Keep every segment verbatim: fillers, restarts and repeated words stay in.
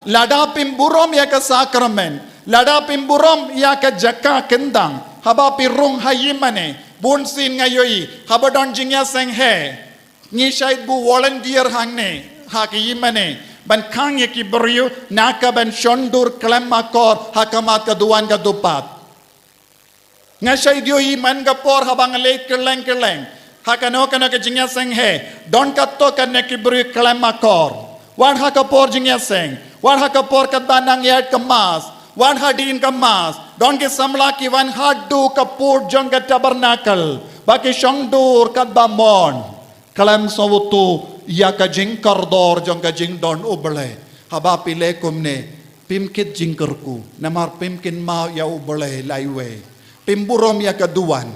Lada phim burom ïa ka sakramen, lada phim burom ïa ka jaka kyndang, haba phi rung ha ïingmane, bunsien nga ïohi, haba don jingïaseng he, ngi shait buh volunteer hangne, ha ka ïingmane, ban khang ïa ki briew, naka ban shon dur khlem akor, ha khmat ka duwan ka dupat. Nga shait ïohi man ka por haba nga leit kylleng kylleng, ha kano kano ka jingïaseng he, don katto katne ki briew khlem akor. Wat ha ka por jingïaseng, wat ha ka por katba nang ïaid ka mass, wat hadien ka mass, don ki samla ki wan haduh ka pud jong ka tabernacle, ba ki shon dur katba mon. Khlem sngewthuh ïa ka jingkordor jong ka jingdon U Blei. Haba phi leh kumne, phim kit jingkyrkhu, namar phim kynmaw ïa U Blei laiwei. Phim burom ïa ka duwan.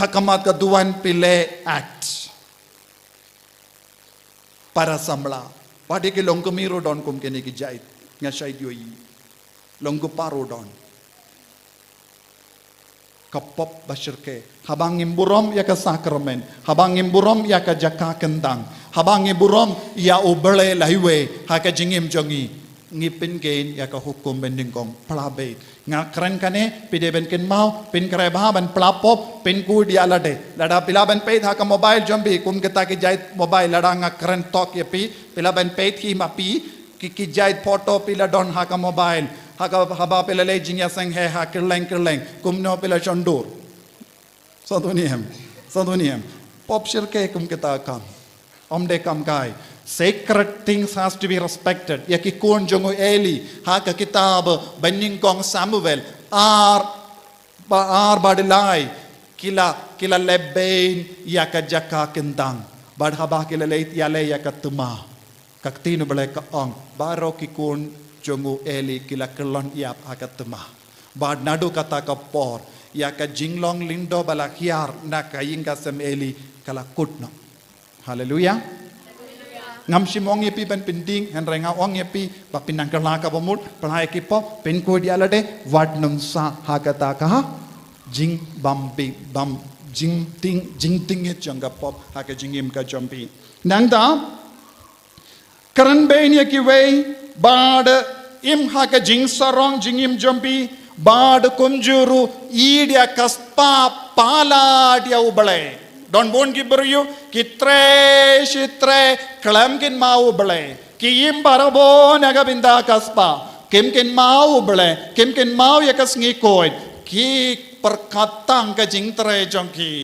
Ha khmat ka duwan phi leh act. Para samla. Wat ïa ki longkmie ruh don kum kine ki jait. Nga shait ïohi. Longkpa ruh don. Ka pop ba shyrkhei. Haba ngim burom ïa ka sakramen, haba ngim burom ïa ka jaka kyndang, haba ngim burom ïa U Blei laiwei, ha ka jingim jong ngi, ngi pynkheiñ ïa ka hukum banyngkong. Phla beit. Nga kren kane, phi dei ban kynmaw, pynkhreh bha ban phla pop, pynkuid ïa lade. Lada phi lah ban peit ha ka mobile jong phi, kum kita ki jait mobile, lada nga kren tok ïa phi, phi lah ban peit hi ma phi, ki, ki jait photo phi la don ha ka mobile, ha ka, haba phi la leit jingïaseng he ha kylleng kylleng, kumno phi la shon dur. Sa tu ni em, sa tu ni em. Pop shyrkhei kum kita kam. Ym dei kam kai. Sacred things has to be respected. Ïa ki khun jong u Eli, ha ka kitab banyngkong Samuel, ar ba ar bad lai, ki la, ki la leh beiñ ïa ka jaka kyndang. Bad haba ki la leit ïaleh ïa ka thma, ka ktien U Blei ka ong, baroh ki khun jong u Eli ki la kyllon ïap ha ka thma. Bad naduh kata ka por, ïa ka jinglong lyngdoh ba la hiar na ka ïing ka sem Eli ka la kut noh. Haleluia. Ngam shym ong ïa phi ban pynding, hynrei nga ong ïa phi ba phin nang kylla kaba mut, phla ïa ki pop, pynkuid ïa lade, wat nym sah ha kata ka jingbam bi, bam, jingtieng, jingtieng jong ka pop ha ka jingim ka jong phi. Nangta, kren beiñ ïa kiwei, bad im ha ka jingsarong jingim jong phi, bad kumjuh ruh ïeit ïa ka spah palat ïa U Blei. Don bun ki briew ki trei shi trei khlem kynmaw U Blei. Ki im barabor na ka bynta ka spah. Kim kynmaw U Blei, kim kynmaw ïa ka sngi khuid. Ki pyrkhat tang ka jingtrei jong ki.